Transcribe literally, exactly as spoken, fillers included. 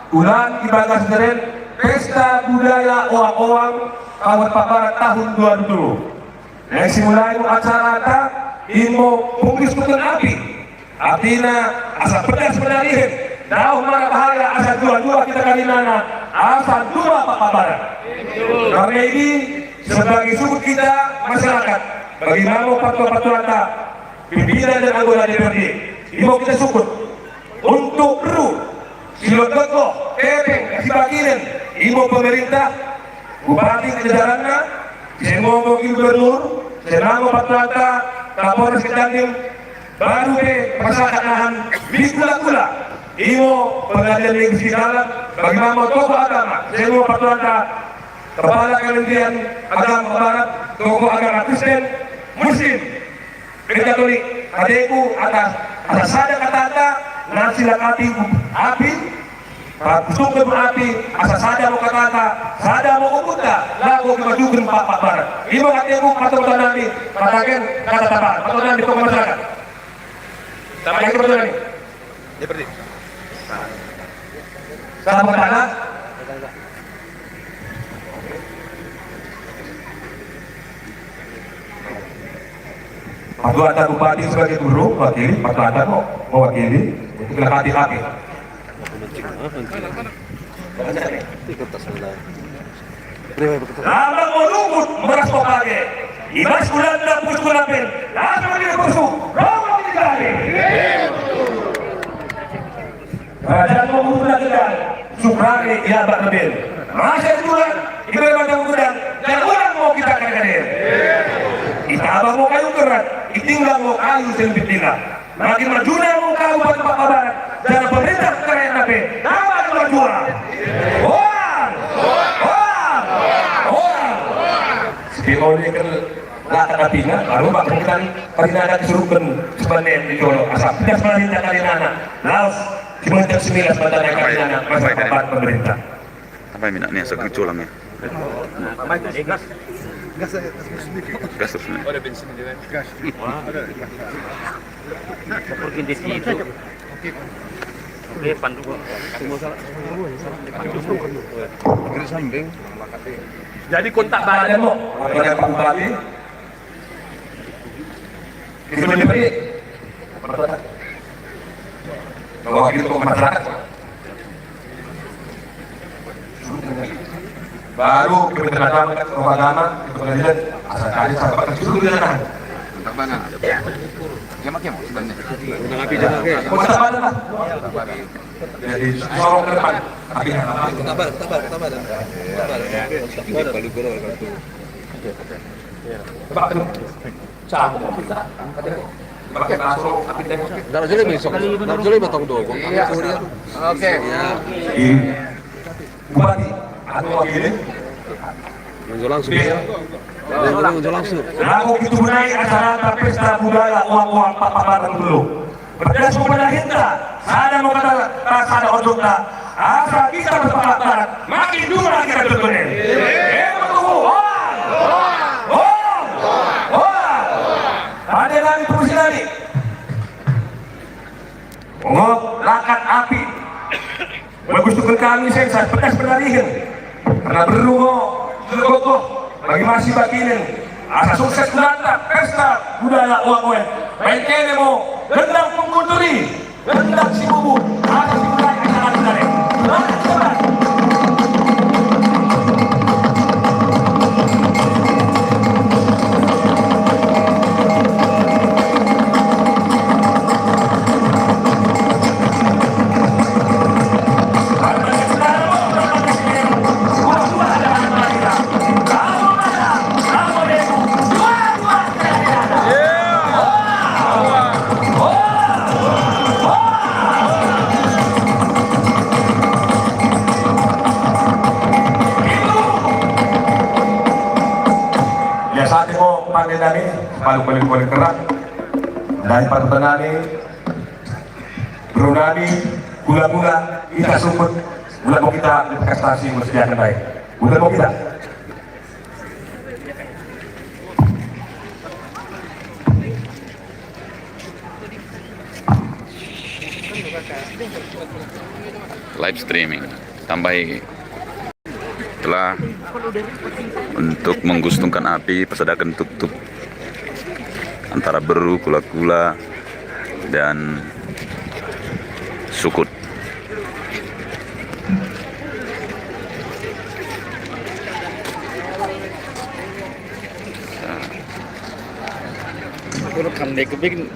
Ulang ibagas deren Pesta Budaya Oang-oang Kabupaten Pabarat tahun dua ribu dua puluh. Naing simulai mo acarata, imo pungkis tuken api. Artina asa pedas penarihen, dauh mara bahaya asa njuah-njuah kita karinana, asa njuah Pabarat. Karna idi, sebagai sukut kita masyarakat, bagi ma mo patua-patuanta, pimpinan dan anggota D P R D, imo kita sukut. Untuk beru, si lot gogoh, kepeng, si bakinen, imo pemerintah, bupati, jajaranna, si ngo mo gubernur, si ngo patuanta, Kapolres, Dandim, baru pe masyarakat nahan, mi kula-kula, imo pengadilan negeri Sigala, bagi ma mo tokoh agama, si ngo patuanta, kepala kementerian agama Pabarat, tokoh agama Kristen, Muslim, Gereja Katolik, ateku asa sada katata, nasilak api, api, pakusungken api, asa sada mo katata, sada mo ukurta, lako kimajuken Pabarat. Imo ateku, pato-pato nami, kataken kata Pabarat, pato nami tokoh masyarakat. Tambah itu pato nami. Dia pergi. Sama tangan. Patuanta bupati sebagai guru, wakili, patuanta mo, mewakili, untuk melekati api. Lambang mo lungkut meras mo page. Ibas ulanda pus kulapin. Langsung di pusu. Romo di kami. Kerajaan mo guru na gendang. Suprani iabak rebin. Masa tulan. Ibe macam gudang. Dan ulang mo kita kadang-kadang. Itabah mo kayu kerat. Itinggang mo kayu selempit tinggang. Makin majuna mo kabupaten Pabarat, janah pemerintah kerajaan pe, dapat majuah. Oang! Oang! Oang! Sepi oli ken lata katina, baru bak bukan perinada disuruhken sebenarnya di jolo. Asa pedas pemerintah karinana, laos semenjak sembilan sebenarnya karinana, masa depan pemerintah. Apa yang minaknya sekeculang ya? Gas. Gas, gas, gas. Gas terus nih. Ada bensin juga. Gas. Wah. Ada. Seperti di situ. Oke, pandu. Jadi kontak badan mo. Badan Bupati. Kita beri. Mewakili tokoh masyarakat. Baru kita datang ke tokoh agama, kita pengadilan, asal kali sahabat kan suruh dia datang. Tabanan. Dia makin mau sebenarnya. Mau tabanan lah. Jadi sorong ke depan. Tapi tabanan, tabanan, tabanan. Tabanan. Coba tuh. Ndarjoli besok. Ndarjoli betong dogo. Iya. Oke. Iya. Bupati, anu wakili. Manjo langsung. Iya. Manjo langsung. Lako kita mulai acarata Pesta Budaya Oang-oang Pabarat dulu. Pedas mo pedahinta, sada mo kata, ta sada ojokta. Asa kita bersepakat, makin jumlah kita berkunen. Ema tuhu, oang! Oang! Oang! Pande nami permisi nami. Ngo lakat api. Bagus tuh kami seng sa pedas penarihen. Karena beru ngo, gogoh, bagi masi bakinen. Asa sukses kulanta, Pesta Budaya Oang-oang. Bain kene mo, gendang pengkulturi. Gendang si bubu, ada si mulai acara kita deh. Selamat, selamat. Biasa ate mo pande nami, palu-palu-palu kerang. Ndai palu nami, beru nami, gula-gula, kita sumput, gula mo kita, prestasi mesti akan baik. Gula mo kita. Live streaming. Tambahi telah untuk menggustungkan api, pesadaken tuktuk antara berru, kula-kula, dan sukut. Rekam deh, kebikin.